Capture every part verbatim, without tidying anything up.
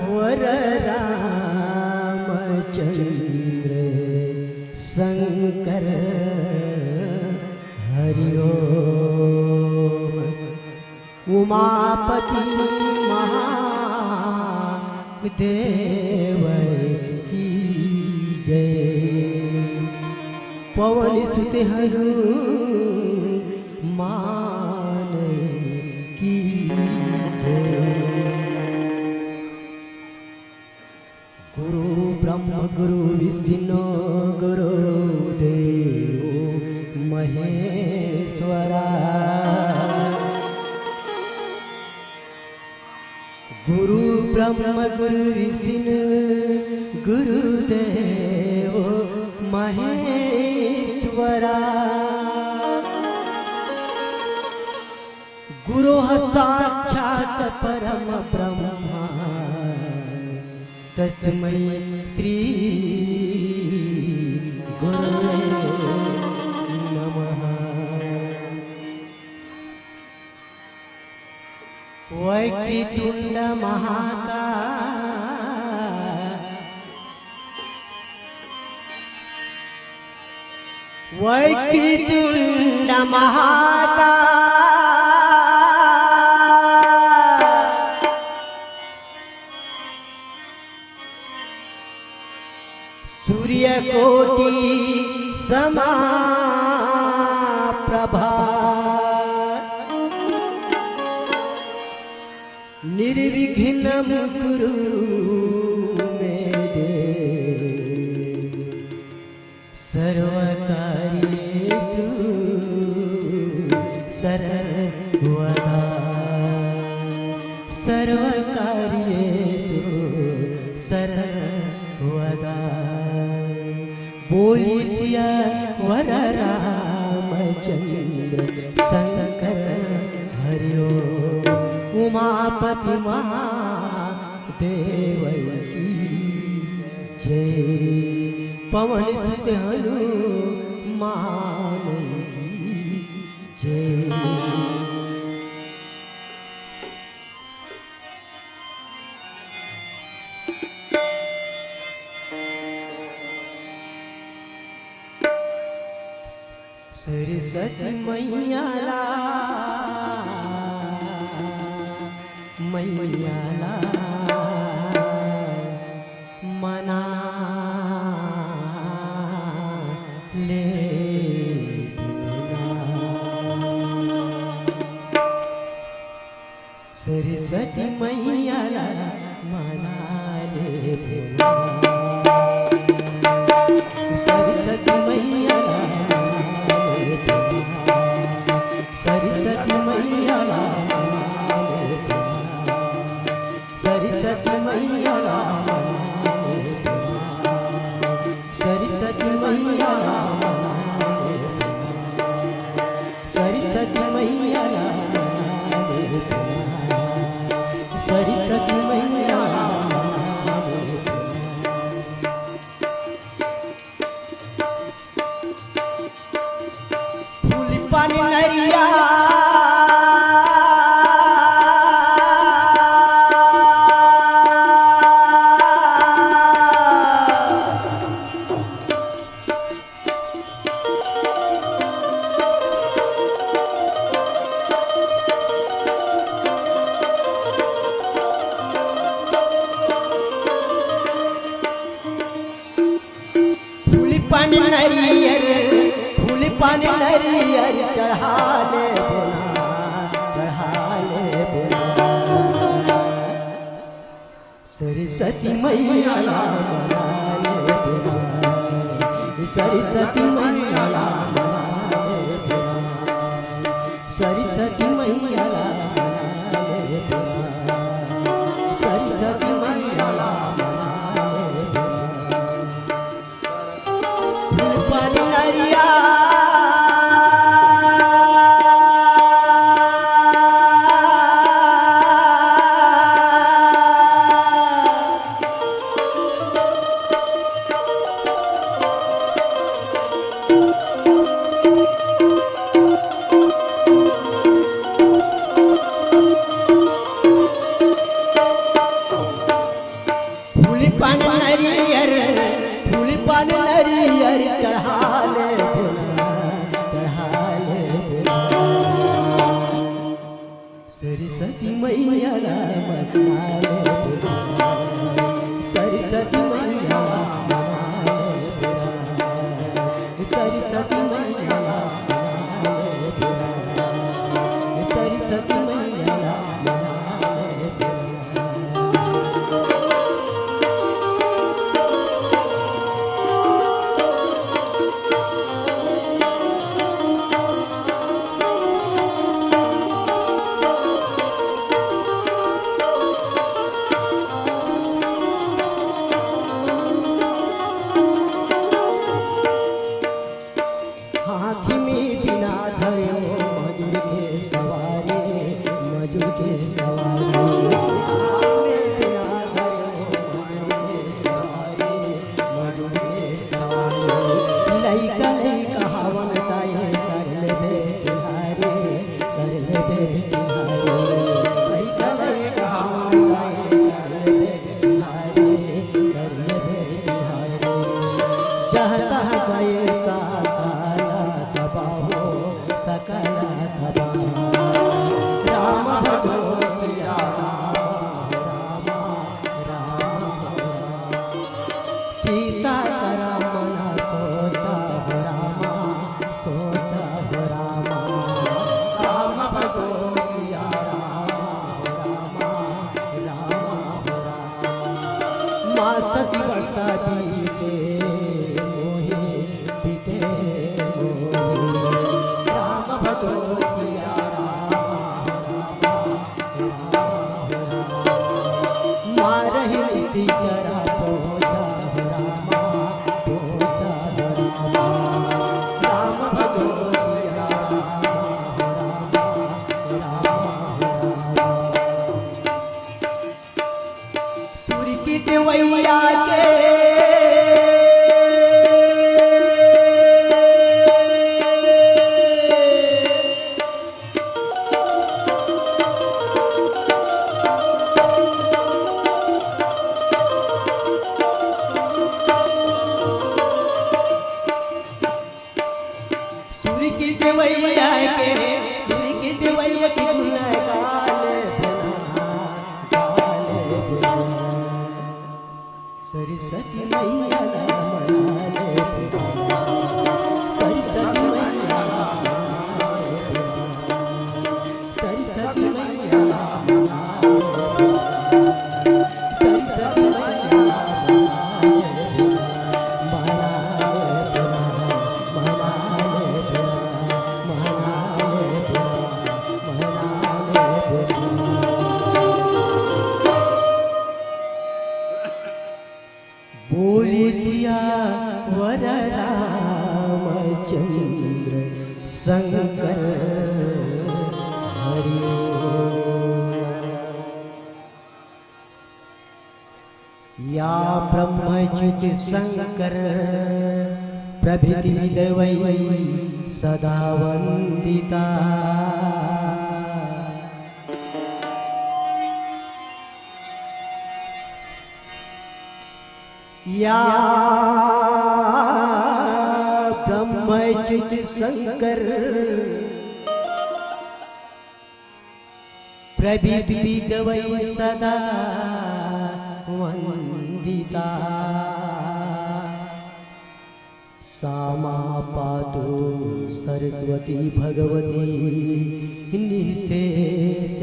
वर रामचंद्र शंकर हरि ओम। उमापति महादेव की जय। पवन सुत हनुमान की जय। गुरु ब्रह्म गुरु विष्णु गुरु देव महेश्वरा। गुरु ब्रह्म गुरु विष्णु गुरु देव महेश्वरा। गुरु साक्षात परम ब्रह्मा तस्मै श्री गुरुवे नमः। वक्रतुंड महाकाय वक्रतुंड महाकाय सूर्यकोटि समाप्रभा निर्विघ्नं कुरु मे देव सर्वकार्येषु सर्वदा। सर्वकार्येषु सर्वदा। बोलिए सियावर रामचंद्र शंकर हरि ओम। उमापति महादेव की जय। पवन सुत हनुमान की जय। सरस्वती मैया ला, मैया ला मना ले सरस्वती मैया ला मना ले बोला। सरस्वती मैया ला मना ले बोला। सरस्वती मैया ला मना ले बोला। सरस्वती मैया ला मना ले बोला। सरस्वती मैया ला मना ले बोला। सरस्वती मैया ला मना ले बोला। सरस्वती मैया ला मना ले बोला। फूल पान नरिया फूल पान नरियर, फूल पान नरियर चढ़ा ले बोला, चढ़ा ले बोला। सरस्वती मैया ला मना ले बोला। सरस्वती मैया ला मना ले बोला। सरस्वती मैया ला मना ले बोला। सरस्वती मैया ला मना ले बोला। फूल पान नरिया सरस्वती मैया, सरस्वती मैया, सरस्वती मैया। हाथी में बीना धरे हो मजूर के सवारी, मजूर के सवारी। हाथी में बीना धरे हो मजूर के सवारी, मजूर के सवारी। लइका लइका हवन ताए कर लेबे तिहारी, कर लेबे तिहारी। लइका लइका हवन ताए कर लेबे चाहता है कोई का काला दबाओ, सकला दबाओ। राम भजो सिया राम, राम, राम, राम। सीता का राम ना सोचा हो रामा, सोचा हो रामा। राम भजो सिया राम, राम, राम, राम। मास दिवस बीते मोहे, बीते मोहे। राम भजो सिया राम, राम, राम। मारहि नीति चरा पोजा हो रामा, पोजा हो रामा। राम भजो सिया राम, राम, राम, राम। सुर की देवैया के। सुर की देवैया के, सुर की देवैया के गुण गाले, गाले। सरस्वती मैया ला मनाले, सरस्वती मैया ला मनाले, सरस्वती मैया ला मनाले, सरस्वती मैया ला मनाले, मनाले, मनाले, मनाले। बोले सियावर रामचंद्र शंकर हरि ओम। या ब्रह्मच्युत शंकर प्रभृति विद्वै सदा वंदिता। या ब्रह्मच्युत शंकर प्रभृति विद्वै सदा वंदिता। सा मा पातु सरस्वती भगवती निःशेष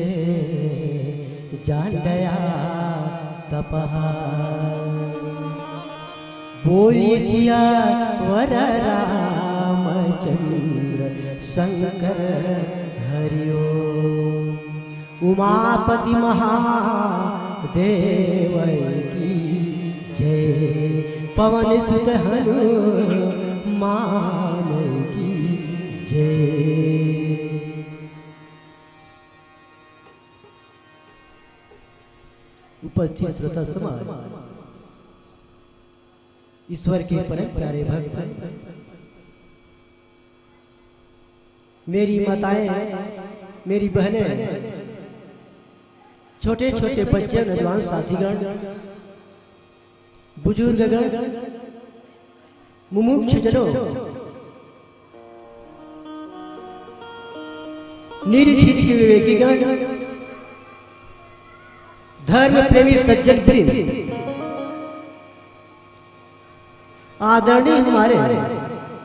जाड्या तपः। बोले सियावर रामचंद्र शंकर हरि ओम। उमापति महादेव की जय, पवन सुत हनुमान की जय। उपस्थित श्रोता समाज, ईश्वर के परम प्यारे भक्त, मेरी माताएं, मेरी बहनें, छोटे छोटे बच्चे, नौजवान साथीगण, बुजुर्गगण, मुमुक्षुजनों, निरीक्षित के विवेकीगण, धर्म प्रेमी सज्जन वृंद, आदरणीय हमारे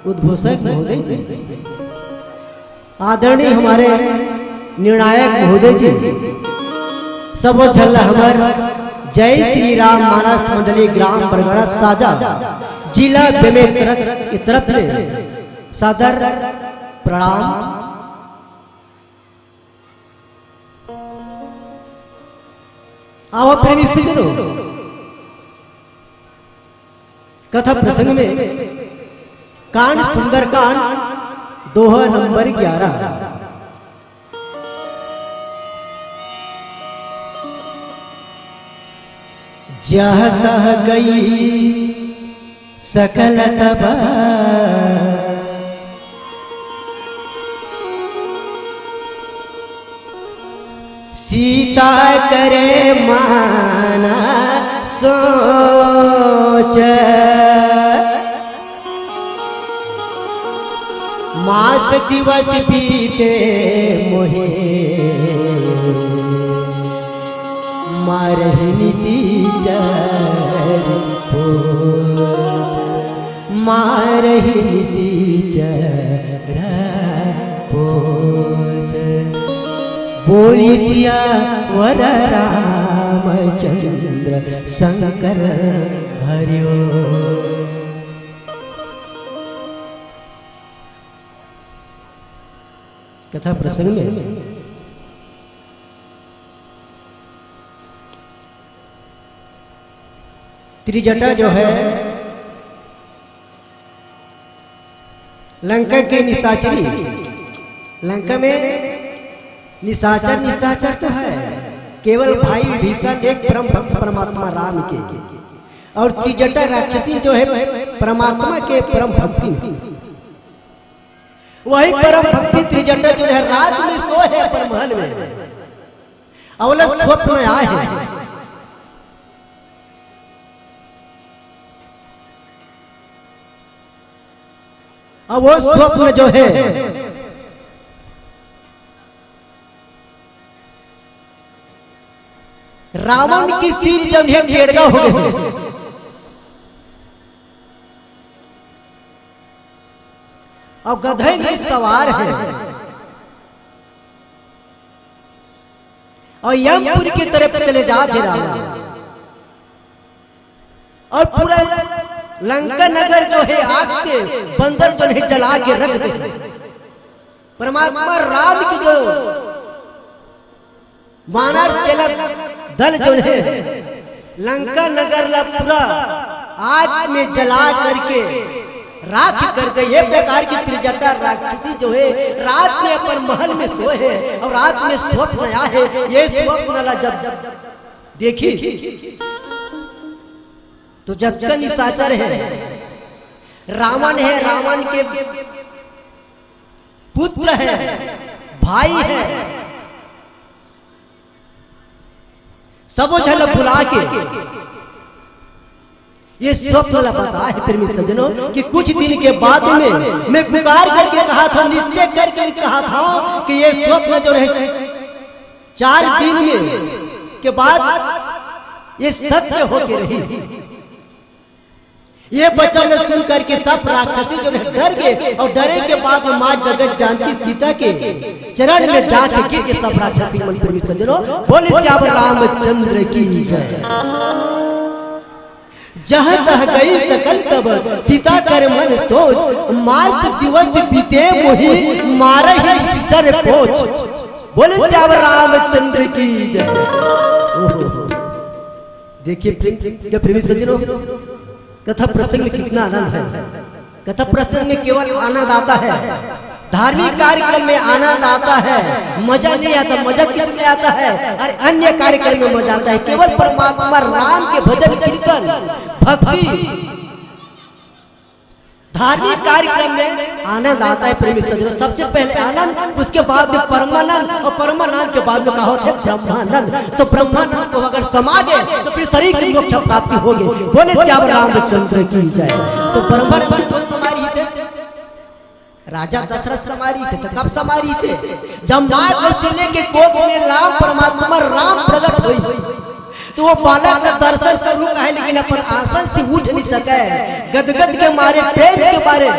उद्घोषक महोदय जी, आदरणीय हमारे निर्णायक महोदय जी, सबो झन ला हमर जय श्री राम मानस मंडली ग्राम बरगड़ा साजा, जिला बेमेतरा के तरफ ले सादर प्रणाम। आवा प्रेमी सज्जनों, कथा प्रसंग में कांड सुंदरकांड दोहा नंबर ग्यारह। जह तह गई सकल तब सीता करे माना सोच। मास दिवस बीते मोहे मारहि निशिचर पोच। मारहि निशिचर पोच। बोली सियावर रामचंद्र शंकर हरिओ। कथा प्रसंग में त्रिजटा जो है लंका के निशाचरी, लंका में निशाचर, निशाचर तो है, केवल भाई विभीषण एक परम भक्त परमात्मा राम के, और त्रिजटा राक्षसी जो है परमात्मा के परम भक्ति में। वही परम भक्ति त्रिजटा जो है रात में सोए है अपन महल में, अवला स्वप्न आए है। अब वो स्वप्न जो है रावण की सिर जब ये टेढ़ा हो गए, अब गधे में सवार है और यमपुर की तरफ चले जात हे रावण, और पूरा लंका नगर जो है आग से बंदर जो है जला के रख दे। परमात्मा राम की जो मानस सेना दल जो है लंका नगर ला पूरा आग में जला करके राख कर दे। ये प्रकार की त्रिजटा राक्षसी जो है रात में अपन महल में सोए है और रात में स्वप्न आया है। ये स्वप्न ला जब, जब देखी तो जतका निशाचर है, रावण है, रावण के पुत्र है, भाई है, सबो झन ला बुला के ये स्वप्न ला बताए हे प्रेमी सज्जनों कि कुछ दिन के बाद में मैं पुकार करके कहा था, निश्चय करके कहा था कि ये स्वप्न जो है चार दिन में के बाद ये सत्य होके रही। ये वचन ला सुन करके सब राक्षसी जो है डर गए और डरे के बाद में माँ जगत जानकी सीता के चरण में जाके गिर के सब राक्षसी मन प्रेमी सज्जनों बोले सियावर रामचंद्र की जय। जह तह गई सकल तब सीता कर मन सोच, मास दिवस बीते मोहि मारहि निशिचर पोच। बोले सियावर रामचंद्र की जय। ओहो। देखिए प्रेम, क्या प्रेमी सज्जनों, कथा प्रसंग में कितना आनंद है। कथा प्रसंग में केवल आनंद आता है, धार्मिक कार्यक्रम में आनंद आता है, मजा नहीं आता। मजा किस में आता है? अरे अन्य कार्यक्रम में मजा आता है। केवल परमात्मा राम के भजन कीर्तन भक्ति धार्मिक कार्यक्रम में आनंद आता है प्रेमी सज्जनों। सबसे पहले आनंद, उसके बाद में परमानंद और परमानंद के बाद में कहा होता है ब्रह्मानंद। तो ब्रह्मानंद को अगर समा गए तो फिर शरीर की मोक्ष प्राप्ति होगी। बोले सियावर रामचंद्र की जय। तो ब्रह्मानंद को समारी से राजा दशरथ समारी से, तो कब समारी से? जब माँ कौशल्या के कोख में राम परमात्मा राम प्रकट हुई। तो वो बालक ला दर्शन करूं कहे, लेकिन अपन आसन से उठ नहीं सके, गदगद के मारे, प्रेम के मारे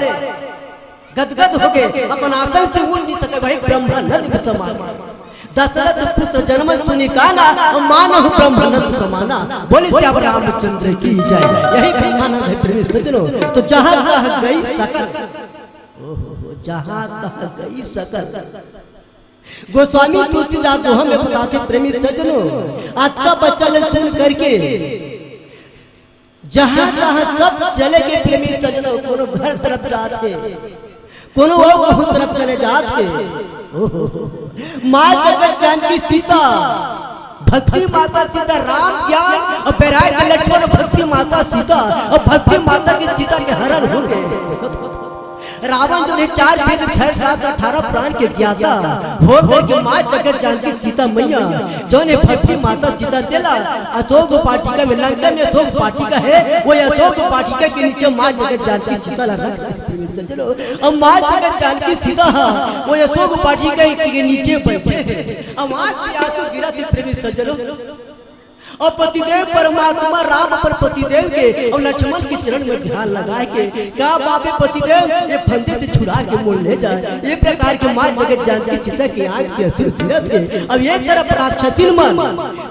गदगद हो गए, अपन आसन से उठ नहीं सके। वही ब्रह्मानंद में समा गए। दशरथ पुत्र जन्म सुनि काना, मानहु ब्रह्मानंद समाना। बोले श्याम रामचंद्र की जय। यही ब्रह्मानंद है प्रेमी सज्जनों। तो जहां तह गई सकल, ओहो, जहां तह गई सकल। गोस्वामी तुलसीदास दोहा में बताथे प्रेमी सज्जनों, अतका बच्चा ले सुन करके जहां तहां सब चले गए प्रेमी सज्जनों, कोनो घर तरफ जात हे, कोनो अउ कहूं तरफ चले जात हे। ओहो, माँ जगत जानकी सीता, भक्ति माता सीता, राम ज्ञान अउ बैराग के लक्ष्मण, भक्ति माता सीता अउ भक्ति माता की सीता के हरण हो गए। देखो तो, रावण जो है चार वेद छह शास्त्र अठारह पुराण के ज्ञाता हो करके माँ जगत जानकी सीता मैया जो है भक्ति माता सीता तेला अशोक वाटिका में, लंका में अशोक वाटिका है, वो अशोक वाटिका के नीचे माँ जगत जानकी सीता ला रख दे। चलो, अब माँ जगत जानकी सीता हा, वो अशोक वाटिका के नीचे बैठे हैं। अब आँख से आंसू गिरा थे प्रेमी सज्जनों। अउ पतिदेव परमात्मा राम पर पतिदेव के अउ लक्ष्मण के चरण में ध्यान लगाए के, का बाबे पतिदेव, ये फंदे से छुड़ा के मोर ले जा। ये प्रकार के माँ जगत जानकी सीता के आँख से आंसू गिरत हे। अब एक तरफ राक्षसिन मन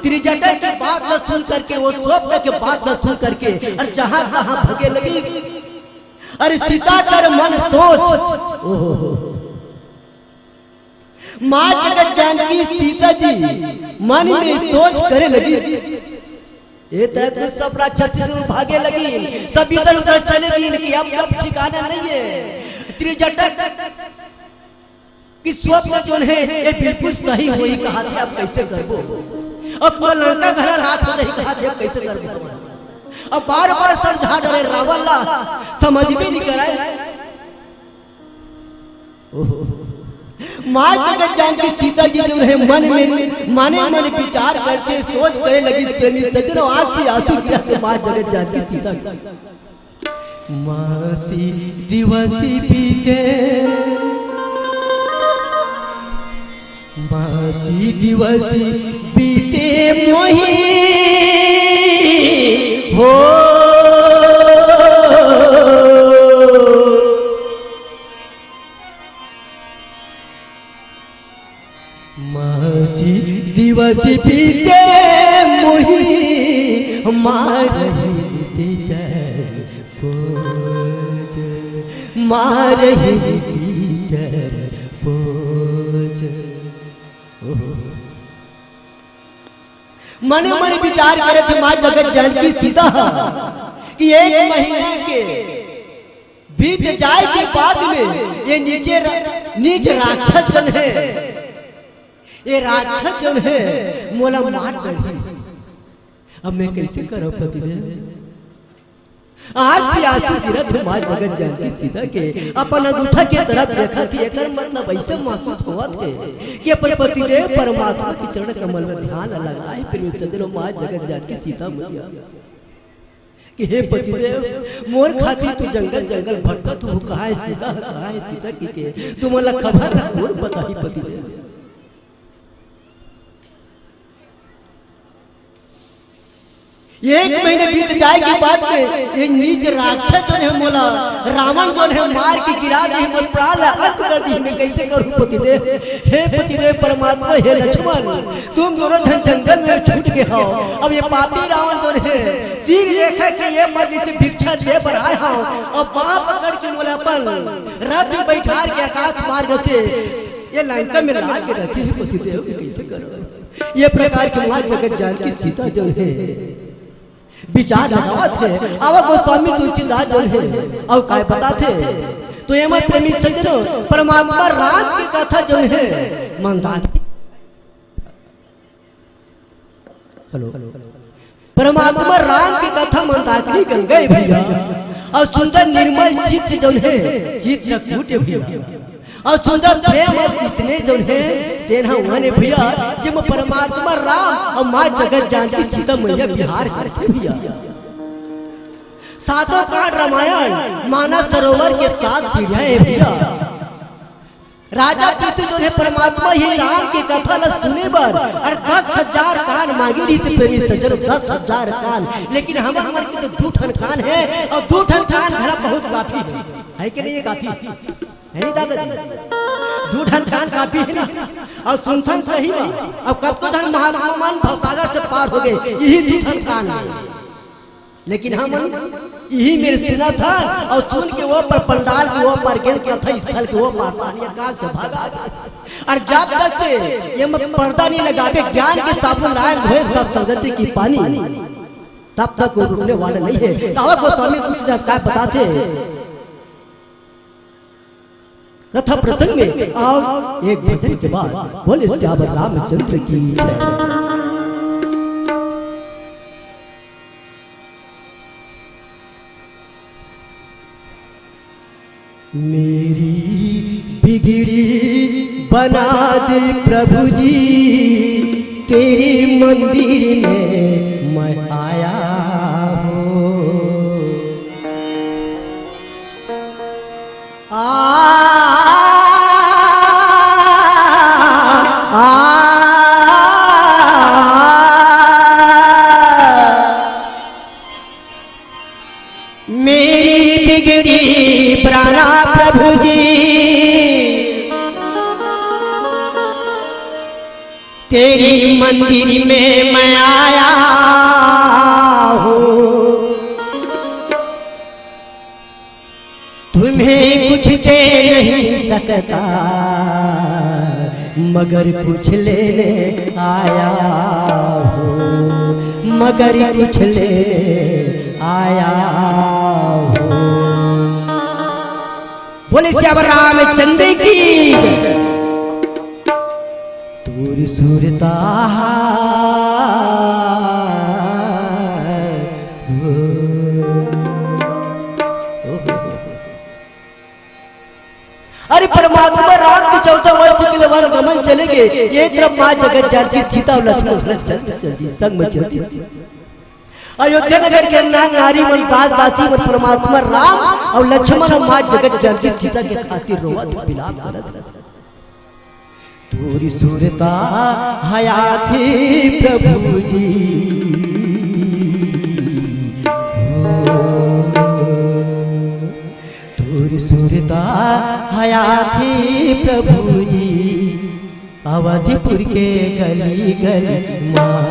त्रिजटा के बात ला सुन करके, वो स्वप्न के बात ला सुन करके, अउ जहाँ तहाँ भगे लगी। अरे सीता कर मन सोच, ओहो, माँ जगत जानकी सीता जी मन में सोच करे लगी। ए तरह तो सब राक्षसी भागे लगी, सब इधर उधर चले गई कि अब, अब ठिकाना नहीं है। त्रिजटक कि स्वप्न जोन हे, ये बिल्कुल सही होही कहाथे, अब कैसे करबो? अब तो लंका घला रात हो जाही कहाथे, अब कैसे करबो? अब बार बार समझा डरे रावण ला, समझ भी नहीं कराए। ओहो। माँ जगत जानकी सीता जी जोन हे मन में, मने मन विचार करके सोच करे लगी प्रेमी सज्जनों, आँख से आंसू गिरा थे माँ जगत जानकी सीता के। मासी दिवसी बीते, मासी दिवसी बीते मोही हो। मासी दिवस बीते मोही, मारही निसिचर पोज, मारही निसिचर पोज। ओहो। मने मन विचार करे थे माँ जगत जानकी सीता कि एक महीना के बीत जाए के बाद में ये नीचे रा-, नीच राक्षस जन हे, ये राक्षस जन हे, मोला मार डरही। अब मैं कैसे करव पतिदेव? आँख से आंसू गिरत हे माँ जगत जानकी सीता के, अपन अंगूठा के तरफ देखत हे, एकर मतलब ऐसे महसूस होवत हे कि अपन पतिदेव परमात्मा के चरण कमल में ध्यान लगाए, फिर उस सज्जनों माँ जगत जानकी सीता मैया कि हे पतिदेव, मोर खातिर तू जंगल जंगल भटकत हो, कहाँ हे सीता, कहाँ हे सीता कहिके, तू मोला खबर ला कोन बताही पतिदेव? एक महीने बीत जाए के बाद में ये नीच राक्षस जोन हे मोला, रावण जोन हे मार के गिरा दे, मोर प्राण ला अंत कर दी, मैं कैसे करूँ पतिदेव? हे पतिदेव परमात्मा, हे लक्ष्मण, तुम दोनों झन जंगल में छूट गए हो। अब ये पापी रावण जोन हे तीर रेखा के ये मर जैसे भिक्षा दे बर आए हो, अब बाँह पकड़ के मोला अपन रथ में बैठार के आकाश मार्ग से ये लंका में ला के रखे हे पतिदेव, कैसे करो? ये प्रकार के माँ जगत जानकी सीता जोन हे विचार लगावत हे, अउ गोस्वामी तुलसीदास जोन हे अउ काय बताथे, तो एमा प्रेमी सज्जनों, परमात्मा राम के कथा जोन हे मंदाकिनी, हेलो, परमात्मा राम के कथा मंदाकिनी गंगा हे भैया, अउ सुंदर निर्मल चित्त जोन हे चित्रकूट हे भैया, अउ सुंदर प्रेम अउ स्नेह जोन हे तेन ह उहन हे भैया, जेमा परमात्मा राम अउ माँ जगत जानकी सीता मैया विहार करथे भैया। सातों कांड रामायण मानस सरोवर के सात सीढ़िया हे भैया। राजा पृथु जो हे परमात्मा हे राम के कथा ला सुने बर अउ दस हजार कान मांगे रहिस हे प्रेमी सज्जन, दस हजार कान, लेकिन हमर मन के तो दू ठन कान हे अउ दू ठन कान घला बहुत काफी हे, हे कि नहीं? ये काफी हे नहीं दादाजी? दू ठन कान काफी हे ना? अउ सुनथन सही मा, अउ कतको झन महात्मा मन भवसागर से पार हो गे, इही दू ठन कान में। लेकिन हमन इही मेर सुनथन अउ सुन के ओ पार पंडाल के ओ पार गेन, कथा स्थल के ओ पार पानी काल से भागा गे। अउ जब तक से ये में पर्दा नहीं लगाबे, ज्ञान के साबुन लाए धोए सत संगति की पानी, तब तक वो रुकने वाला नहीं है। कहा गोस्वामी तुलसीदास का बताथे कथा प्रसंग में, अउ एक भजन के बाद बोले सियावर रामचंद्र की जय। मेरी बिगड़ी बना दे प्रभु जी, तेरे मंदिर में मैं आया हूँ। आ, आ, मेरी बिगड़ी प्राणा प्रभु जी, तेरी मंदिर में मैं आया हूँ। तुम्हें कुछ दे नहीं सकता, मगर कुछ लेने आया हूँ, मगर कुछ लेने आया हूँ। बोले सियावर रामचंद्र की जय। तोर सुरता हो। अरे परमात्मा राम के चौदह वर्ष के लिए वन गमन चले गए। एक तरफ माँ जगत जानकी सीता अउ लक्ष्मण जगत चल, चल, चल, संग में चल दिया। अयोध्या नगर के नार नारी मन, दास दासी मन परमात्मा राम अउ लक्ष्मण अउ माँ जगत जानकी सीता के खातिर रोवत बिलाप करत। तोरी सुरता हया थी प्रभु जी, तोरी सुरता हया थी प्रभु जी, अवधपुर के गली गली माँ।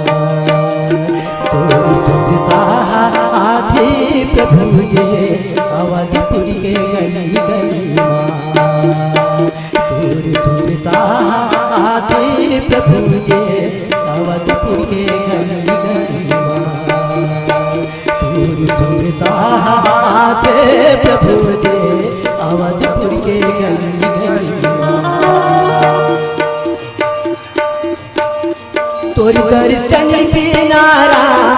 तोरी सुरता हया थी प्रभु जी, अवधपुर के गली गली माँ। तोरी सुरता हया थी प्रभु जी, अवधपुर के गली गली माँ। तोरी सुरता हया थी प्रभु जी, अवधपुर के गली गली माँ। तोर दर्शन बिना राम।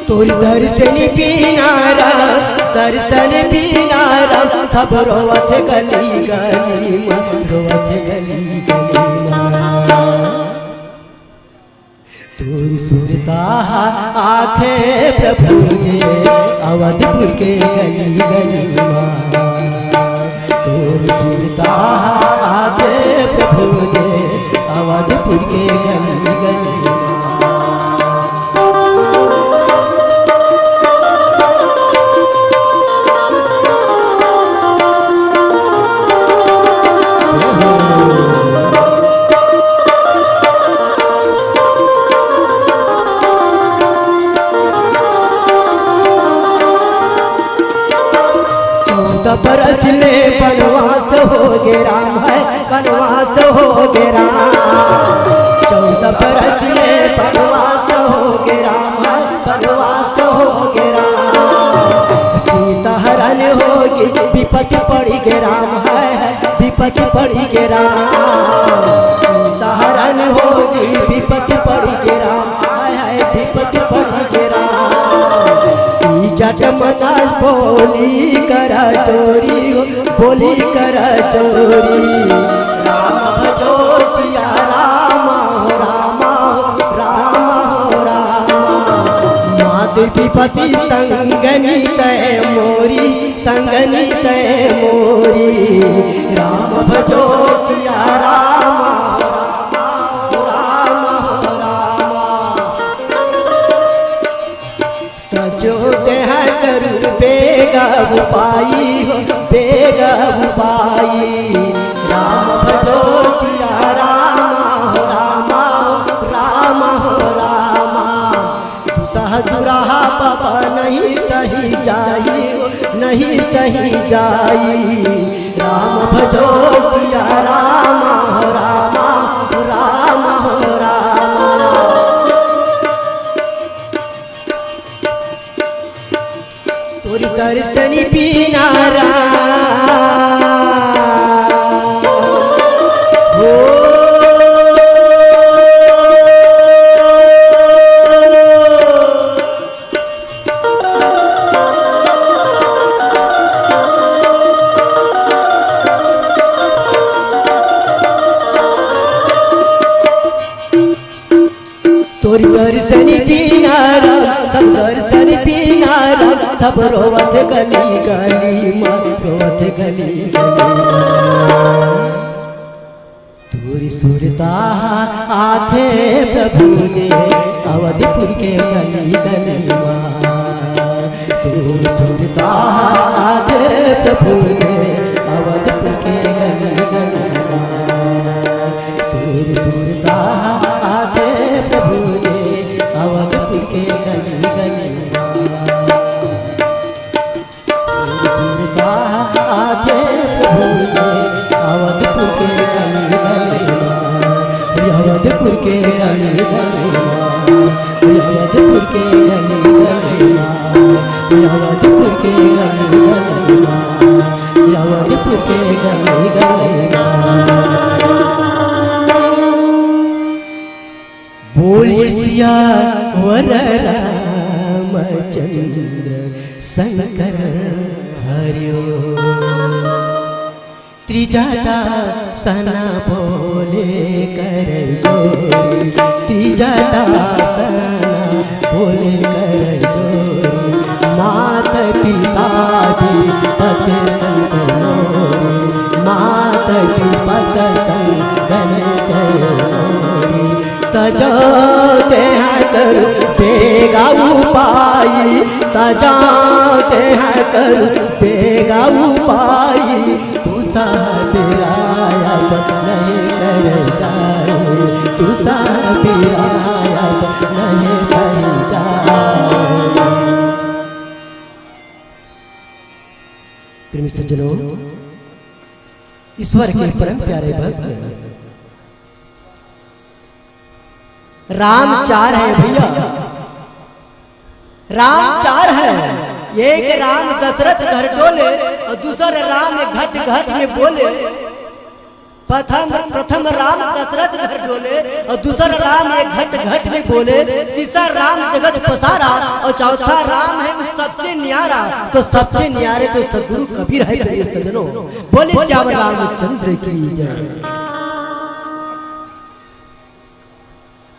तोर दर्शन बिना राम, दर्शन बिना राम, सब रोवत गली गली माँ, रोवत गली गली माँ। तोर सुरता आथे प्रभु जी, अवधपुर के गली गली माँ। तोर सुरता आथे प्रभु जी, अवधपुर के गली गली माँ। चौदह बरस ले बनवास हो गे राम है, बनवास हो गे राम। चौदह बरस ले बनवास हो गे राम है, बनवास हो गे राम। सीता हरण होगी, विपत पड़ी गे राम है, विपत पड़ी गे राम। सीता हरण होगी, विपत पड़ी गे राम, हाय हाय, विपत पड़ी गे राम। ई जट मना बोली करा चोरी हो, बोली करा चोरी। राम भजो सिया राम हो, राम हो, राम हो, राम। मात पिपति संगनी तय मोरी, संगनी तय मोरी। राम भजो सिया राम हो, राम हो, राम हो, राम। तजो तेह करू बेग उपाई हो, बेग उपाई। राम भजो सिया राम हो, राम हो, राम हो, राम। दुसह दुराहा पाप नहीं सही जाई हो, नहीं सही जाई। राम भजो सिया राम हो, राम हो, राम हो, राम। तोरी दर्शनी बिना राम हो। तोरी दर्शनी बिना राम, सब दर्शनी बिना राम, सब रोवत गली गली मा, रोवत गली गली मा। तोरी सुरता आथे प्रभु जी, अवधपुर के गली गली मा। तोरी सुरता आथे प्रभु जी, अवधपुर के गली गली मा। तोरी सुरता आथे प्रभु जी, अवधपुर के गली गली मा। तोरी सुरता आथे प्रभु जी, अवधपुर के गली गली मा। अवधपुर के गली गली मा। अवधपुर के गली गली मा। अवधपुर के गली गली मा। अवधपुर के गली गली मा। बोलिए सियावर रामचंद्र शंकर हरिओ। त्रिजटा सन बोले कर जोरी, त्रिजटा सन बोले कर जोरी। मात पिता जी पत संत मोरी, मात पिता पत संत गण कर मोरी। तजा तेह कर बेगा उपाई, तजा तेह कर बेगा उपाई। तू सा पिराया तो नहीं कर जाए, तू सा पिराया तो नहीं कर जाए। प्रेमी सज्जनों, ईश्वर के परम प्यारे भक्त, राम चार है भैया, राम चार है। एक राम दशरथ घर डोले और दूसर राम एक घट घट में बोले। प्रथम प्रथम राम दशरथ घर डोले और दूसर राम एक घट घट में बोले। तीसरा राम जगत पसारा और चौथा राम है उस सबसे न्यारा। तो सबसे न्यारे तो सदगुरु कबीर है मेरे सज्जनों। बोले सियावर रामचंद्र की जय।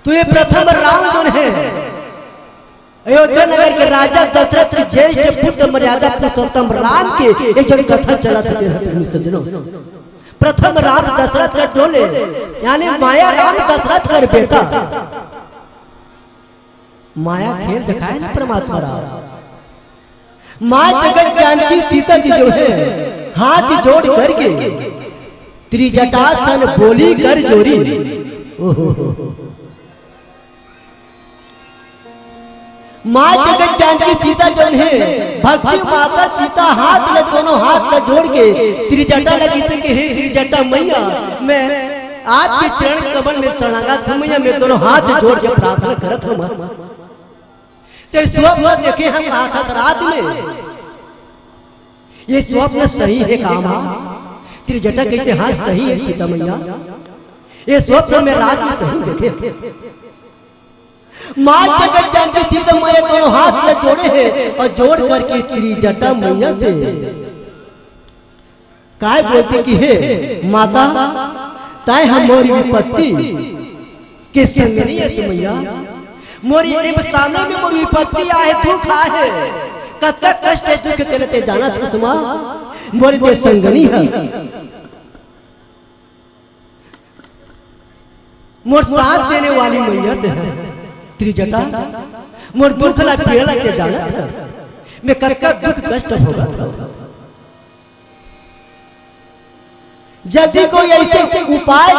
तो ये प्रथम राम जोन है, अयोध्या नगर के राजा दशरथ के ज्येष्ठ पुत्र मर्यादा पुरुषोत्तम राम के एक जन कथा चलत हे, प्रेमी सज्जनों। प्रथम राम दशरथ कर डोले, यानी माया राम दशरथ कर बेटा। माया खेल दिखाए ना परमात्मा राम। माँ जगत जानकी सीता जी जो है, हाथ जोड़ करके त्रिजटा सन बोली कर जोरी। ओहो। माँ जगत जानकी सीता जो है, भक्ति माता सीता हाथ ल, दोनों हाथ ल जोड़ के त्रिजटा ल कहिथे कि हे त्रिजटा मैया, मैं आपके चरण कमल में शरणागत हूँ मैया, मैं दोनों हाथ जोड़ के प्रार्थना करत हूँ माँ। ते स्वप्न देखे हम कहा था रात में, ये स्वप्न सही है का माँ? त्रिजटा कहिथे हाँ सही है सीता मैया, ये स्वप्न में रात में सही देखे। माँ जगत जानकी सीता मैया दोनों हाथ ला जोड़े हे अउ जोड़ करके त्रिजटा मैया से काय बोलथे कि हे माता, तैं ह मोर विपत्ति के संगनी अस मैया। मोर ये सामने में मोर विपत्ति आहे, दुख आहे, कतका कष्ट हे, दुख तेला तैं जानत हस माँ, मोर तैं संगनी हस। मोर साथ देने वाली मैया तैं हस, त्रिजटा, मोर दुख ला पीड़ा ला तैं जानत हस, मैं कतका दुख कष्ट भोगत हंव। जल्दी कोई ऐसे उपाय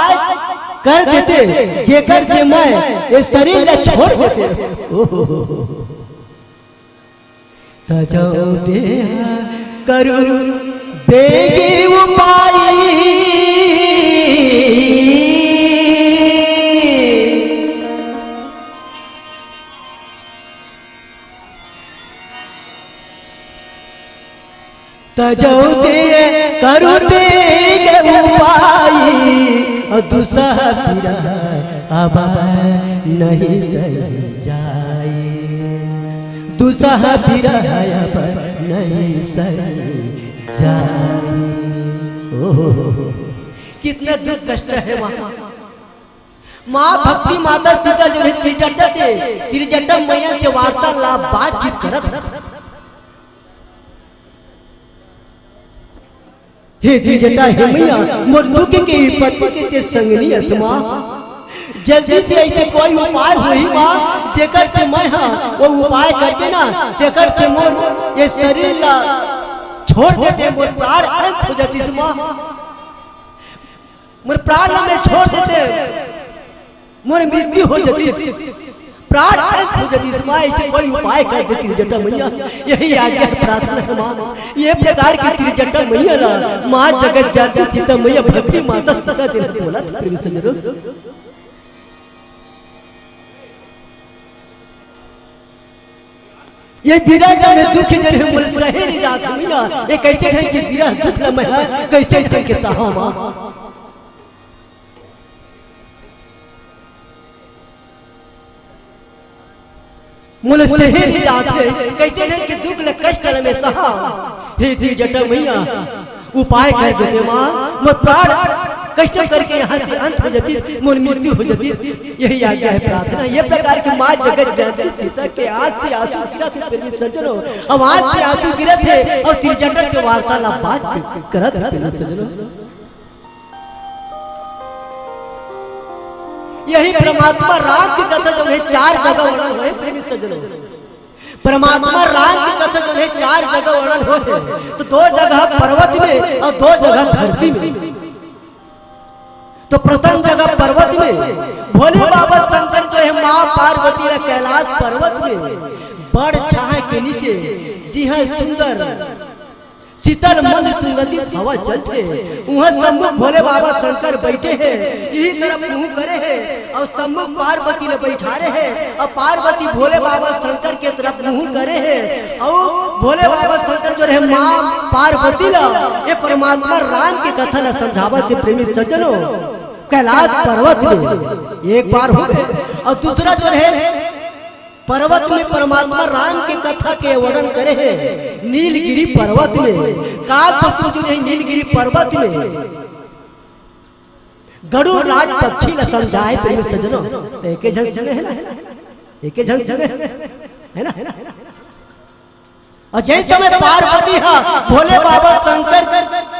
कर देते, जेकर से मैं ये शरीर ला छोड़ देते। ओहो। तजौ देहा करू बेगी उपाय। तजौ देहा करू बेगी उपाय, अउ दुसह बिरह अब नहीं सही जाय। दुसह बिरह अब नहीं सही जाय। ओहो, कितना दुख कष्ट हे माँ। माँ भक्ति माता सीता जो हे त्रिजटा ते, त्रिजटा मैया से वार्तालाप बातचीत करत हे। हे त्रिजटा, हे मैया, मोर दुख के विपत्ति के तैं संगनी अस माँ। जल्दी से ऐसे कोई उपाय होही माँ, जेकर से मैं हा वो उपाय करबे ना, तेकर से मोर ये शरीर ला छोड़ देते, मोर प्राण अंत हो जातिस माँ। मोर प्राण ला मैं छोड़ देते, मोर मृत्यु हो जातिस, प्राण अंत हो जातिस माँ, ऐसे कोई उपाय कर दे त्रिजटा मैया, यही आज्ञा प्रार्थना हे माँ। ये प्रकार के त्रिजटा मैया ला माँ जगत जानकी सीता मैया भक्ति माता सीता तेला बोलत हे, प्रेमी सज्जनों। ये बिरह के दुख जो हे मोर सहे नइ जात हे मैया, ये कैसे ढंग के बिरह दुख ला मैं हा, कैसे ढंग के सहां माँ। मोला सहे नइ जात हे, कैसे ढंग के दुख ला कष्ट ला मैं सहां। हे त्रिजटा मैया, उपाय कर दे ते माँ, मोर प्राण कष्ट करके यहाँ से अंत हो जातिस, मोर मृत्यु हो जातिस। यही आज्ञा हे प्रार्थना। ये प्रकार के माँ जगत जानकी सीता के आँख से आंसू गिरत हे, प्रेमी सज्जनों, अब आँख से आंसू गिरत हे अउ त्रिजटा से वार्तालाप बात करत हे, प्रेमी सज्जनों। यही परमात्मा राम के कथा जो हे चार जगह वर्णन होय, प्रेमी सज्जनों। परमात्मा राम के कथा जो हे चार जगह वर्णन होय हे, तो दो जगह पर्वत में अउ दो जगह धरती में। तो प्रथम जगह पर्वत में भोले बाबा शंकर जो हे माँ पार्वती ला कैलाश पर्वत में बड़ छाह के नीचे जिहां सुंदर शीतल मंद सुगंधित हवा चलथे, उहां सम्मुख भोले बाबा शंकर बइठे हे, इही तरफ मुंह करे हे, अउ सम्मुख पार्वती ला बइठारे हे, अउ पार्वती भोले बाबा शंकर के तरफ मुंह करे हे, अउ भोले बाबा शंकर जो हे माँ पार्वती ला ये परमात्मा राम के कथा ला समझावत हे, प्रेमी सज्जनों, कैलाश पर्वत में एक बार हो गे, अउ दूसरा जो हे पर्वत में परमात्मा राम के कथा के वर्णन करे हे, नीलगिरी पर्वत में। काग पशु जो हे नीलगिरी पर्वत में गरुड़ राज पक्षी ला समझाय, प्रेमी सज्जनों, तो एके झन सुने हे ना, एके झन सुने हे ना। अउ जइसे में पार्वती हा भोले बाबा शंकर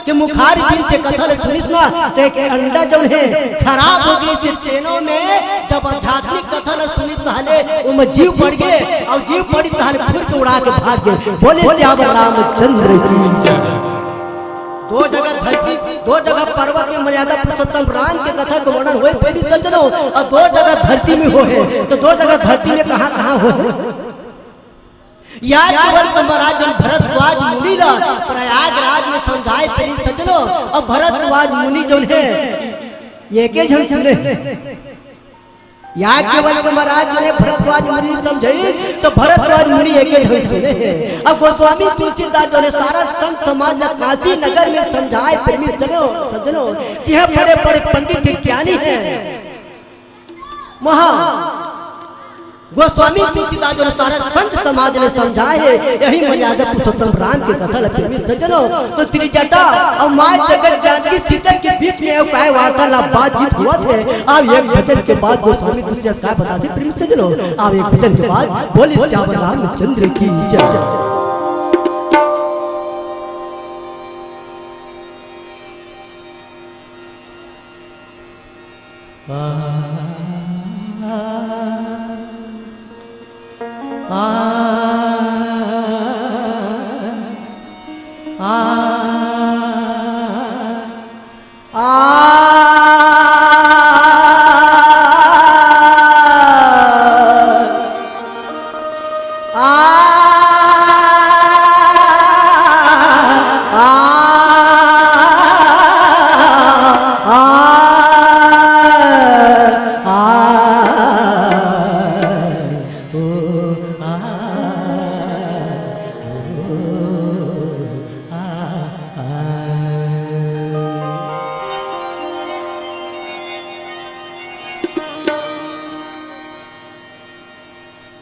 के मुखारबिंद से कथा ला सुनिस ना, तो एक अंडा जउन हे खराब हो गे, तेनो में जब आध्यात्मिक कथा ला सुनिस तहाले ओमा जीव पड़ गे, अउ जीव पड़ी तहाले फुर के उड़ा के भाग गे। बोले सियावर रामचंद्र की जय। दो जगह धरती, दो जगह पर्वत में मर्यादा पुरुषोत्तम राम के कथा के वर्णन होय, प्रेमी सज्जनों, अउ दो जगह धरती में होय हे, तो दो जगह धरती में कहाँ कहाँ होय हे? याज्ञवल्क्य महाराज जउन भरद्वाज मुनि ला प्रयागराज में समझाय, प्रेमी सज्जनों, अउ भरद्वाज मुनि जउन हे एके झन सुने। याज्ञवल्क्य महाराज जउन हे भरद्वाज मुनि समझाय, तो भरद्वाज मुनि एके झन सुने हे। अउ गोस्वामी तुलसीदास जउन हे सारा संत समाज ला काशी नगर में समझाय, प्रेमी सज्जनों, सज्जनों, जिहां बड़े बड़े पंडित हे, ज्ञानी हे। महा गोस्वामी तुलसीदास जो सारा संत समाज ने समझाए हे, यही मर्यादा पुरुषोत्तम राम के कथा ल प्रेमी सज्जनों। तो त्रिजटा अउ माँ जगत जानकी सीता के बीच में अउ काय वार्तालाप बातचीत होवत हे। अब एक भजन के बाद गोस्वामी तुलसीदास काय बताथे प्रेमी सज्जनों, अब एक भजन के बाद बोले सियावर रामचंद्र की जय।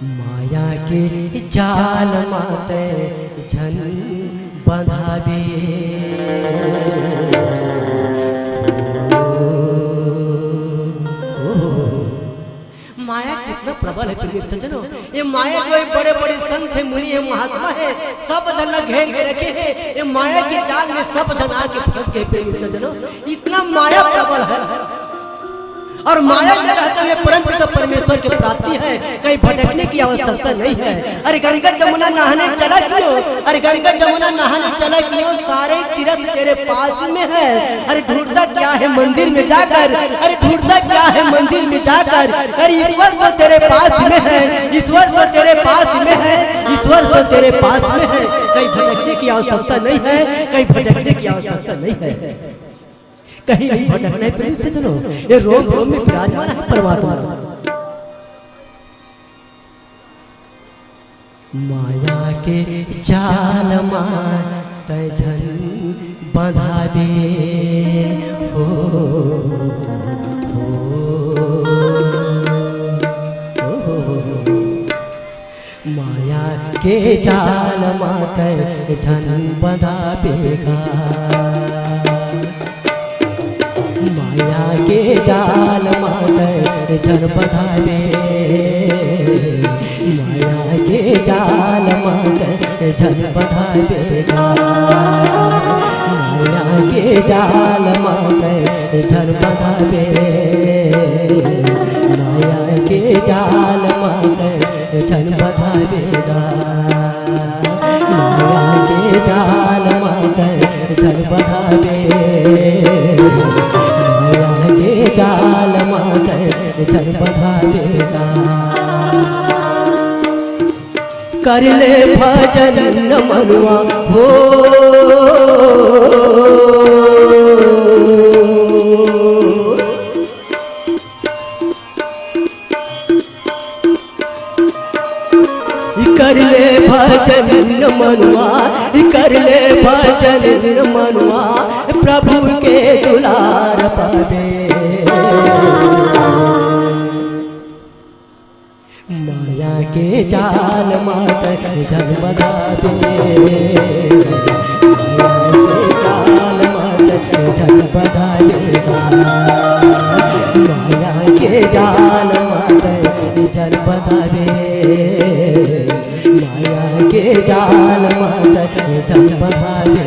माया के जाल मा तै झन बंधाबे। माया कितना प्रबल है प्रेमी सज्जनों। ये माया जो है बड़े बड़े संत है, मुनि है, महात्मा है, सब झन ला घेर के रखे है। ये माया के जाल में सब झन आके फंस गए प्रेमी सज्जनों, इतना माया प्रबल है। और माया में रहते हुए परम पिता परमेश्वर की प्राप्ति है, कहीं भटकने की आवश्यकता नहीं है। अरे गंगा जमुना नहाने चला क्यों? अरे गंगा जमुना नहाने चला क्यों? सारे तीर्थ तेरे पास में है। अरे ढूंढता क्या है मंदिर में जाकर? अरे ढूंढता क्या है मंदिर में जाकर? अरे ईश्वर तो तेरे पास में है, ईश्वर तो तेरे पास में है, ईश्वर तो तेरे पास में है। कहीं भटकने की आवश्यकता नहीं है, कहीं भटकने की आवश्यकता नहीं है। कहीं नहीं भटकना है प्रेमी सज्जनों, ये रोम रोम में विराजमान है परमात्मा। माया के जाल मा तै झन बंधाबे हो, हो, हो। माया के जाल मा तै झन बंधाबे गा। माया के जाल मा तै झन बंधाबे। माया के जाल मा तै झन बंधाबे गा। माया के जाल मा तै झन बंधाबे। माया के जाल मा तै झन बंधाबे गा। माया के जाल मा तै झन बंधाबे। माया के जाल मा तै झन बंधाबे गा। कर ले भजन न मनुआ हो। कर ले भजन मनुआ, कर ले भजन मनुआ, प्रभु के दुलार पाबे। माया के जाल मा तै झन बंधाबे। माया के जाल मा तै झन बंधाबे। माया के जाल मा तै झन बंधाबे। माया के जाल मा तै झन बंधाबे।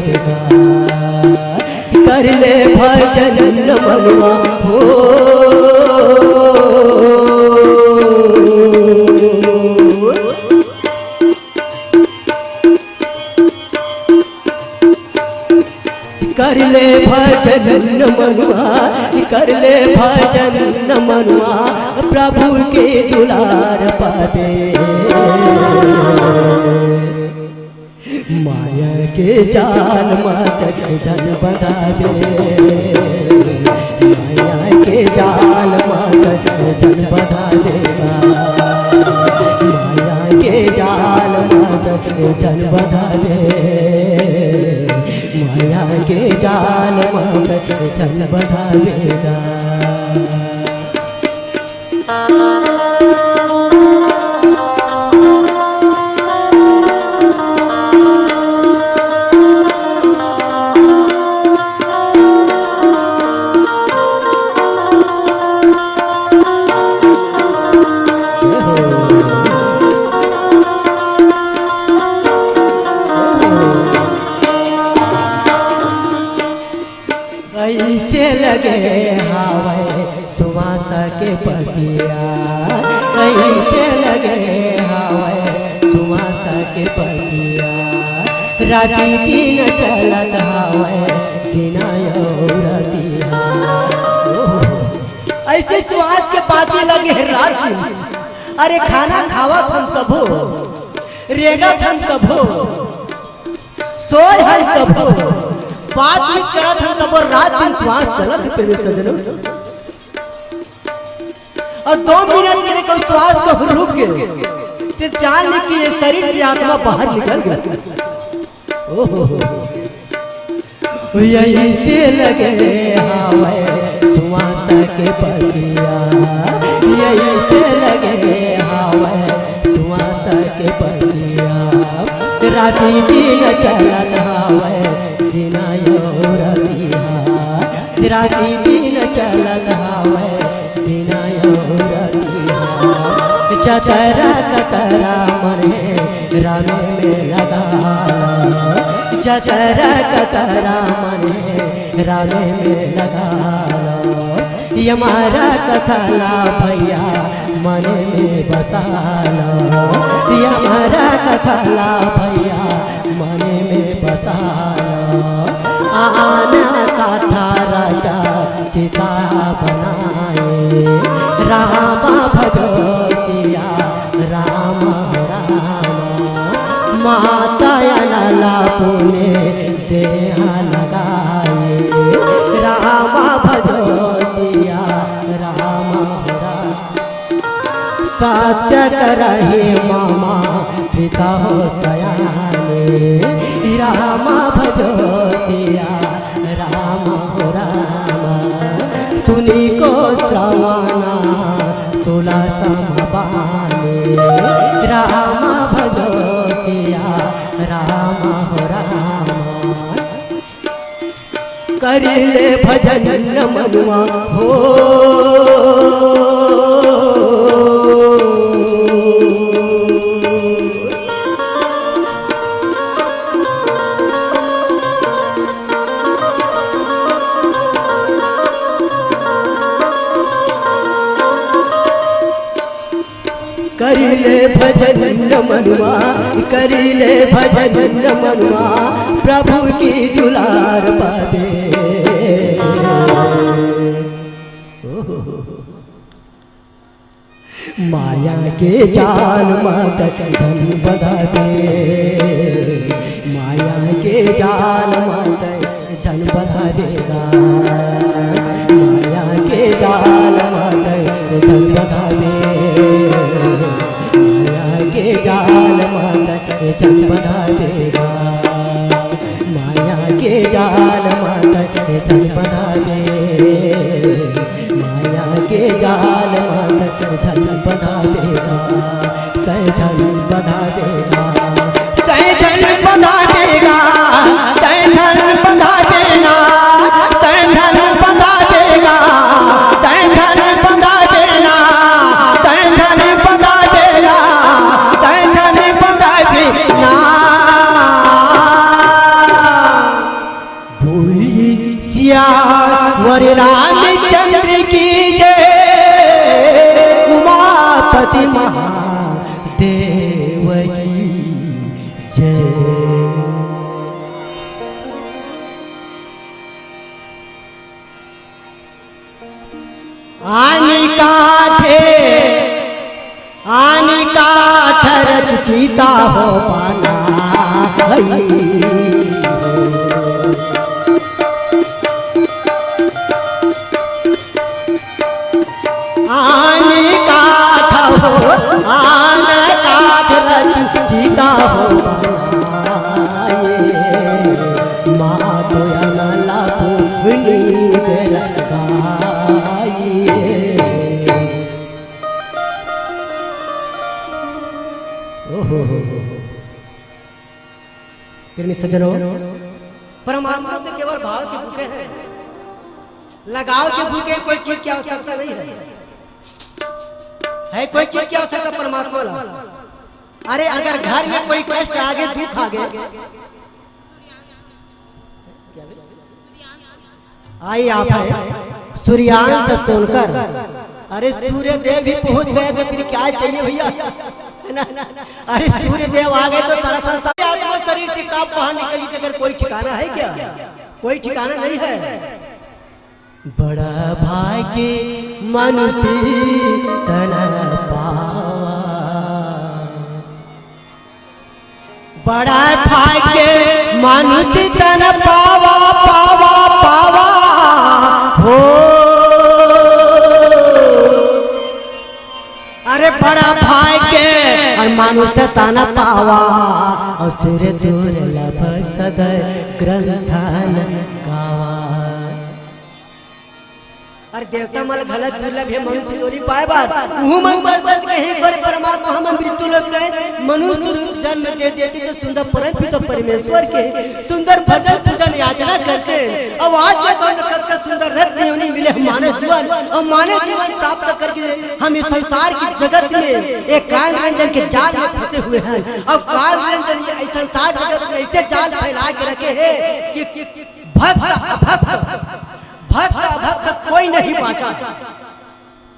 कर ले भजन मनुआ हो। कर ले भजन मनुआ, कर ले भजन मनुआ, प्रभु के दुलार पाबे। माया के जाल मा तै झन बंधाबे। माया के जाल मा तै झन बंधाबे। माया के जाल मा तै झन बंधाबे। माया के जाल मा तै झन बंधाबे गा। पतिया, कइसे लगे हवय सुवास के पतिया, राति दिन चलत हवय दिन अउ रतिया। अइसे सुवास के पाती लगे हे रात दिन। अरे खाना खावत हन तभो, रेंगत हन तभो, सोय हन तभो, बातचीत करत हन तभो, रात दिन सुवास चलत हे तेरे सजनो। अउ दो मिनट के लिए कोई सुवास को रुक गए, ते जान ले कि ये शरीर से आत्मा बाहर निकल गया। ओहो। अइसे लगे हवय सुवास के पतिया, अइसे लगे हवय सुवास के पतिया, राति दिन चलत हवय दिन अउ रतिया, राति दिन चलत हवय दिन अउ रतिया। जतरा कतरा मन हे रामे में लगा लो, जतरा कतरा मन हे रामे में लगा लो। ये हमारा कथा ला भैया मन में बसा लो, ये हमारा कथा ला भैया मन में बसा लो। आन कथा रचा चिता बनाए, राम भजो सिया राम राम। माता अनला पुने देहा लगाए, राम भजो सिया राम राम। सत्य करही मामा पिता हो सयाने, राम भजो सिया राम हो राम। सुनि को श्रवण सुला सम बानी, राम भजो सिया राम हो राम। करिले भजन मनुआ हो। करिले भजन मनुआ, करिले भजन मनुआ, प्रभु की दुलार पावे। माया के जाल म तक झन बंधा दे, माया के जाल म तक झन बंधा देगा। माया के जाल म तक झन बंधा दे, माया के जाल म तक झन बंधा देगा। माया के जाल म तक झन बंधा दे, माया के जाल म तक झन बंधा देगा। तै झन बंधा देगा, तै झन बंधा देगा, तै झन बंधा देना, तै झन बंधा देगा, तै झन बंधा देना, तै झन बंधा देना, तै झन बंधा देना। बोलिए सियावर रामचंद्र की जय, उमापति महादेव की जय। आनी काठे, आनी काठ रच चिता हो पाना। आनी काठ हो, आन काठ रच चिता हो पाना। मात अनला पुनी बेलगाई। ओहो हो हो हो। प्रेमी सज्जनों, परमात्मा तो केवल भाव के भूखे हैं, लगाव के भूखे कोई चीज की आवश्यकता नहीं है। है कोई चीज की आवश्यकता परमात्मा ला? अरे अगर घर में कोई कष्ट आगे, दुख आगे, आई आप है सूर्यांश सोनकर, अरे सूर्य देव भी पहुंच गए तो फिर क्या चाहिए भैया, है ना? अरे सूर्य देव आ गए तो सारा संसार, आत्मा शरीर से कब बाहर निकली, अगर कोई ठिकाना है क्या? कोई ठिकाना नहीं है। बड़ा भाग्य मानुष तन पावा, बड़ा भाग्य मानुष तन पावा, पावा, पावा हो। अरे बड़ा भाग्य और मानुष तन पावा, असुर दुर्लभ सद ग्रंथन गावा। अरे देवता मन घला दुर्लभ हे मनुष्य जोरी पाए बर, उहू मन बर सत के हे करे परमात्मा हमन मृत्यु लोक में मनुष्य रूप जन्म दे देते तो सुंदर परम पिता परमेश्वर के सुंदर भजन पूजन याचना करते। अब आज के दौर में कतका सुंदर रत्न योनि मिले हम मानव जीवन, और मानव जीवन प्राप्त करके हम इस संसार की जगत में एक काल रंजन के जाल में फंसे हुए हैं। और काल रंजन ये इस संसार जगत में ऐसे जाल फैला के रखे हैं कि भक्त अभक्त, भक्त अभक्त कोई नहीं बांचा,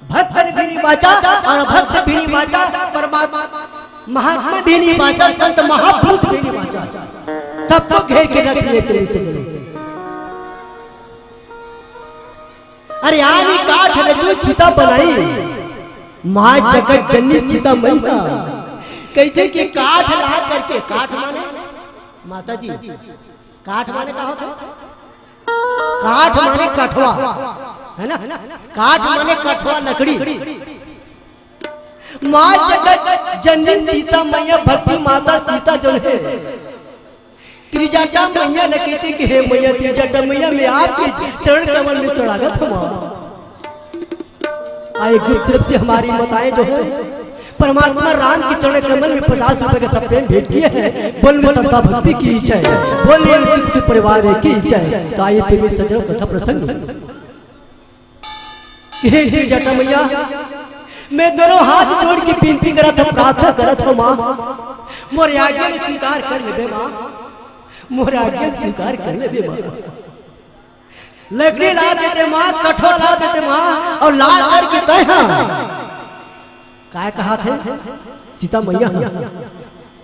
भक्त भी नहीं बांचा और अभक्त भी नहीं बांचा, परमात्मा महात्मा भी नहीं बांचा, संत महापुरुष भी नहीं बांचा, सबको घेर के रख लिए प्रेम से जरूर। अरे यार, ये काठ रचो चिता बनाई, माँ जगत जननी सीता मैया। कैसे कि काठ ला करके, काठ माने माता जी, काठ माने का होता? काठ माने कठवा, है ना? काठ माने कठवा, लकड़ी। माँ जगत जननी सीता मैया, भक्ति माता सीता जो है, त्रिजटा मैया ल कहिथे कि हे मैया त्रिजटा मैया, मैं आपके चरण कमल में शरणागत हूँ माँ। आए गुप्त रूप से हमारी माताएं जो है परमात्मा राम के चरण कमल में पचास रुपए का सप्रेम भेंट किए हैं। बोल में श्रद्धा भक्ति की जय, बोल में कुटुंब परिवार की जय। तो आइए प्रेमी सज्जनों, कथा प्रसंग। हे त्रिजटा मैया, मैं दोनों हाथ जोड़ के विनती करत हूँ, प्रार्थना करत हूँ माँ, मोर आज्ञा ल स्वीकार कर लेबे माँ, मोर आज्ञा ल स्वीकार कर लेबे माँ। लकड़ी ला देते माँ, कठवा ला देते माँ, और ला करके तैं हा काय कहाथे? सीता मैया,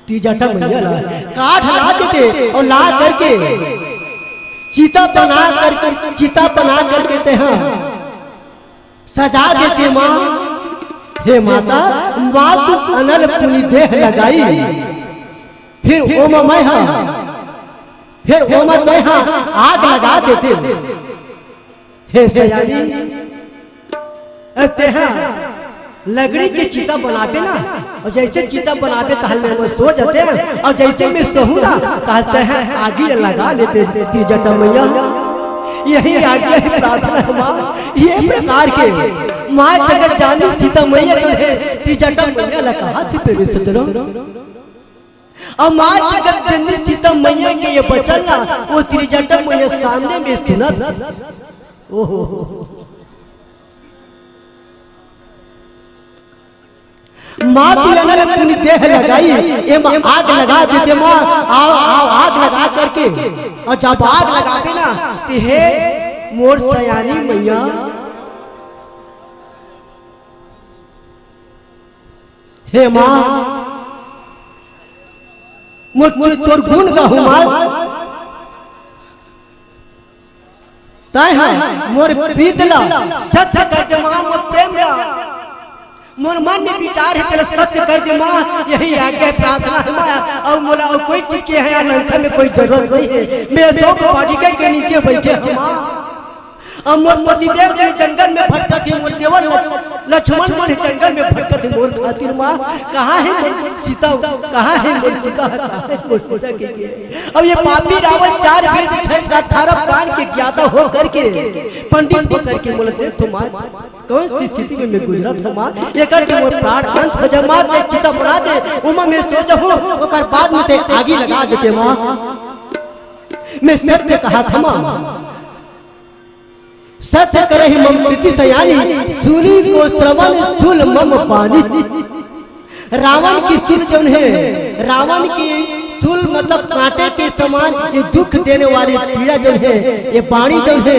त्रिजटा मैया ला काठ ला देते और ला करके चिता बना करके, चिता बना करके तैं हा सजा देते माँ। हे माता, मातु अनल पुनि देह लगाई, फिर ओमा मैं हा, फिर ओमा तैं हा आग लगा देते। हे सयानी, अरे तैं हा लकड़ी के चिता बनाबे ना, और जैसे चिता बनाबे तहल में हम सो जाते हैं, और जैसे मैं सोहूँ ना तहल तैं हा आगी लगा लेते। त्रिजटा मैया, यही आज्ञा है, प्रार्थना है माँ। ये प्रकार के माँ जगत जननी सीता मैया जो है त्रिजटा मैया ला कहाथे प्रेमी सज्जनों। अब माँ जगत जननी सीता मैया के ये बचन ला वो त्रिजटा मैया सामने में सुनत। ओहो। मातु अनल पुनि देह लगाई, एमा आग लगा देते माँ, आओ, आओ, आग लगा करके, और जब आग लगाते ना, तो हे मोर सयानी मैया, हे माँ, मोर, मोर तोर गुण गाहूँ माँ। तैं हा मोर प्रीत ला सत्य कर दे माँ, मोर प्रेम ला, मोर मन में विचार है तेला सत्य कर दे माँ। यही आज्ञा है, प्रार्थना है माँ, और मोला और कोई चीज के है लंका में कोई जरूरत नहीं है। मैं अशोक वाटिका के नीचे बैठे हूँ माँ। अब मोर पतिदेव जो जंगल में भटकत हे, मोर देवर ल-, लक्ष्मण जो हे जंगल में भटकत हे, मोर खातिर माँ, कहाँ हे मोर सीता, कहाँ हे मोर सीता, कहाँ हे मोर सीता के, के? अब ये पापी रावण चार वेद छह अठारह पुराण के ज्ञाता हो करके, पंडित हो करके मोला देख तो माँ, कौन सी स्थिति में मैं गुजरत हूँ माँ, एकर के मोर प्राण अंत हो जाए माँ, तैं चिता बना दे, ओमा मैं सो जाहूँ, ओकर बाद में तैं आगी लगा देते माँ। मैं सत्य कहाथों माँ। सत्य करहि मम प्रीति सयानी, सुनि को श्रवण सुल मम बानी। रावण की सुल जौन है, रावण की सुल मतलब कांटे के समान, ये दुख देने वाली पीड़ा जौन है, ये बाणी जौन है,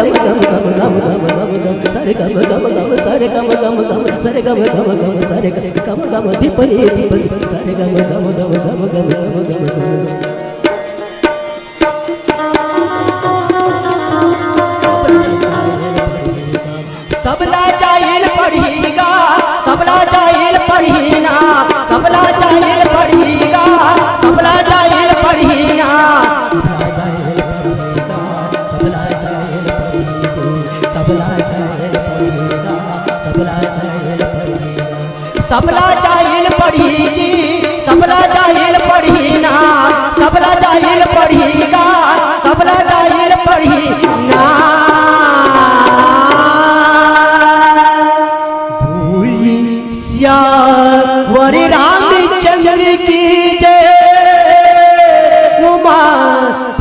गम गम गम गम गम गम गम, सा रे गम गम गम, सा रे गम गम गम, सा रे गम गम गम, सा रे गम गम गम, धी प नी धी प नी, सा रे गम गम गम गम गम गम गम गम। सबला चाहिल पढ़ी गा, सबला चाहिल पढ़ी ना, सबला चाहिल पढ़ी गा, सबला चाहिल पढ़ी ना। सबला चाहिल पढ़ी जी, सबला चाहिल पढ़ी ना,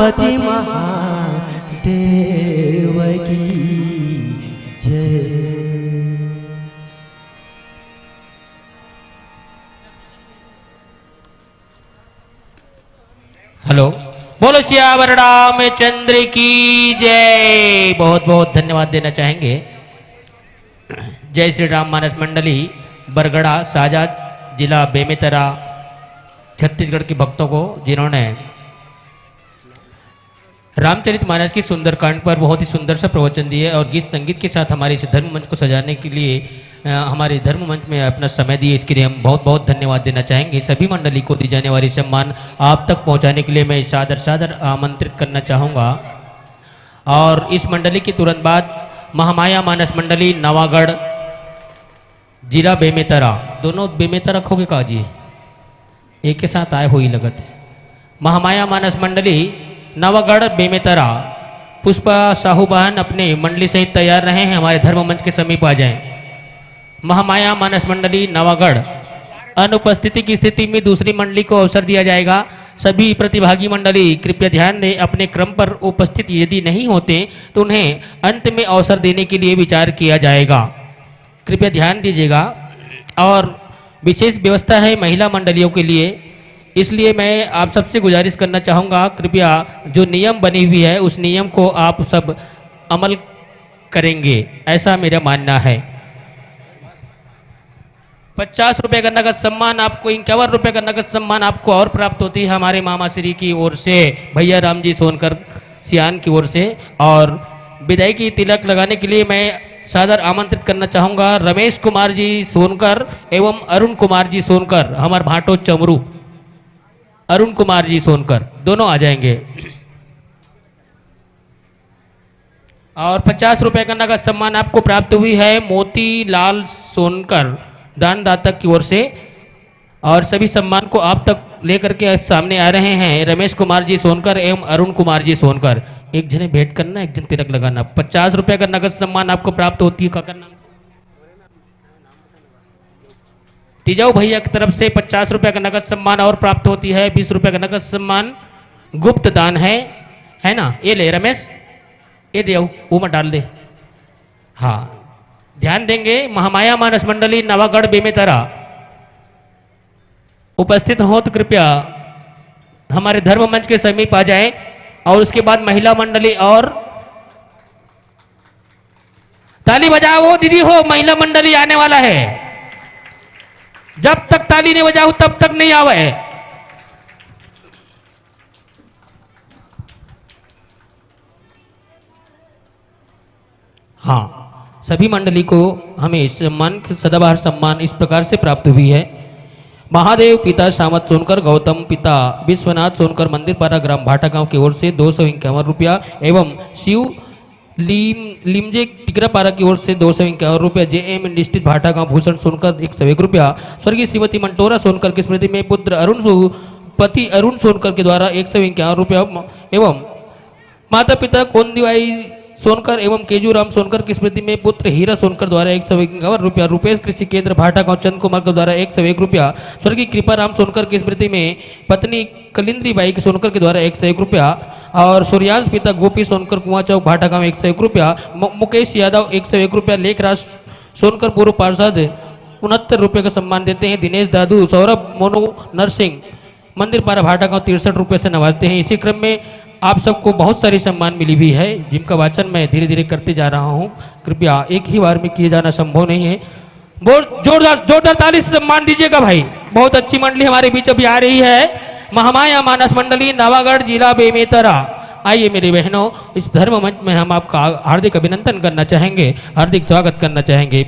पति महादेव की जय। हेलो, बोलो सियावर रामचंद्र की जय। बहुत बहुत धन्यवाद देना चाहेंगे जय श्री राम मानस मंडली, बरगड़ा साजा, जिला बेमेतरा, छत्तीसगढ़ के भक्तों को, जिन्होंने रामचरित मानस की सुंदरकांड पर बहुत ही सुंदर सा प्रवचन दिए और गीत संगीत के साथ हमारे इस धर्म मंच को सजाने के लिए, अ, हमारे धर्म मंच में अपना समय दिए। इसके लिए हम बहुत बहुत धन्यवाद देना चाहेंगे। सभी मंडली को दी जाने वाली सम्मान आप तक पहुंचाने के लिए मैं सादर सादर आमंत्रित करना चाहूँगा। और इस मंडली के तुरंत बाद महामाया मानस मंडली नवागढ़, जिला बेमेतरा, दोनों बेमेतरा रखोगे का जी? एक के साथ आए हो ही लगत है। महामाया मानस मंडली नवागढ़ बेमेतरा, पुष्पा साहू बहन अपने मंडली सहित तैयार रहें, हमारे धर्म मंच के समीप आ जाएं। महामाया मानस मंडली नवागढ़ अनुपस्थिति की स्थिति में दूसरी मंडली को अवसर दिया जाएगा। सभी प्रतिभागी मंडली कृपया ध्यान दें, अपने क्रम पर उपस्थित यदि नहीं होते तो उन्हें अंत में अवसर देने के लिए विचार किया जाएगा। कृपया ध्यान दीजिएगा। और विशेष व्यवस्था है महिला मंडलियों के लिए, इसलिए मैं आप सबसे गुजारिश करना चाहूँगा, कृपया जो नियम बनी हुई है उस नियम को आप सब अमल करेंगे, ऐसा मेरा मानना है। पचास रुपए का नगद सम्मान आपको, इक्यावन रुपए का नगद सम्मान आपको और प्राप्त होती है हमारे मामा श्री की ओर से, भैया राम जी सोनकर सियान की ओर से। और विदाई की तिलक लगाने के लिए मैं सादर आमंत्रित करना चाहूँगा रमेश कुमार जी सोनकर एवं अरुण कुमार जी सोनकर, हमारे भाटो चमरू, अरुण कुमार जी सोनकर दोनों आ जाएंगे। और पचास रुपए का नगद सम्मान आपको प्राप्त हुई है मोतीलाल सोनकर, दानदाता की ओर से। और सभी सम्मान को आप तक लेकर के सामने आ रहे हैं रमेश कुमार जी सोनकर एवं अरुण कुमार जी सोनकर। एक जने भेंट करना, एक जन तिलक लगाना। पचास रुपए का नगद सम्मान आपको प्राप्त होती है, काका नाम? तीजाऊ भैया की तरफ से पचास रुपए का नगद सम्मान और प्राप्त होती है, बीस रुपए का नगद सम्मान गुप्त दान है, है ना? ये ले रमेश, ये दे, वो में डाल दे। हाँ, ध्यान देंगे, महामाया मानस मंडली नवागढ़ बेमेतरा उपस्थित हो तो कृपया हमारे धर्म मंच के समीप आ जाएं। और उसके बाद महिला मंडली और ताली बजाओ दीदी हो, महिला मंडली आने वाला है। जब तक ताली नहीं बजाओ तब तक नहीं आवे। हाँ, सभी मंडली को हमें सम्मान, सदाबहार सम्मान इस प्रकार से प्राप्त हुई है। महादेव पिता सामत सोनकर, गौतम पिता विश्वनाथ सोनकर, मंदिरपारा ग्राम भाटागांव की ओर से दो सौ इक्यावन रुपया एवं शिव लीम लिमजे टिकरापारा की ओर से दो सौ इक्यावन रुपया, जे एम इंडस्ट्रीज भाटागांव भूषण सोनकर एक सौ एक रुपया, स्वर्गीय श्रीमती मंटोरा सोनकर की स्मृति में पुत्र अरुण सो पति अरुण सोनकर के द्वारा एक सौ इक्यावन रुपया एवं माता पिता कोंदीबाई सोनकर एवं केजूराम सोनकर की स्मृति में पुत्र हीरा सोनकर द्वारा एक सौ इक्यावन रुपया, रुपेश कृषि केंद्र भाटागांव चंद कुमार के द्वारा एक सौ एक रुपया, स्वर्गीय कृपाराम सोनकर की स्मृति में पत्नी कलिंद्री बाई सोनकर के द्वारा एक सौ एक रुपया और सूर्यांश पिता गोपी सोनकर कुआं चौक भाटागांव एक सौ एक रुपया, मु-, मुकेश यादव एक सौ एक रुपया, लेखराज सोनकर पूर्व पार्षद उनहत्तर रुपये का सम्मान देते हैं, दिनेश दादू, सौरभ, मोनू, नरसिंह, मंदिरपारा भाटागांव तिरसठ रुपये से नवाजते हैं। इसी क्रम में आप सबको बहुत सारी सम्मान मिली हुई है, जिनका वाचन मैं धीरे धीरे करते जा रहा हूँ। कृपया एक ही बार में किए जाना संभव नहीं है। बोल, जोरदार, जोरदार ताली से सम्मान दीजिएगा भाई। बहुत अच्छी मंडली हमारे बीच अभी आ रही है, महामाया मानस मंडली, नवागढ़, जिला बेमेतरा। आइए मेरी बहनों, इस धर्म मंच में हम आपका हार्दिक अभिनंदन करना चाहेंगे, हार्दिक स्वागत करना चाहेंगे।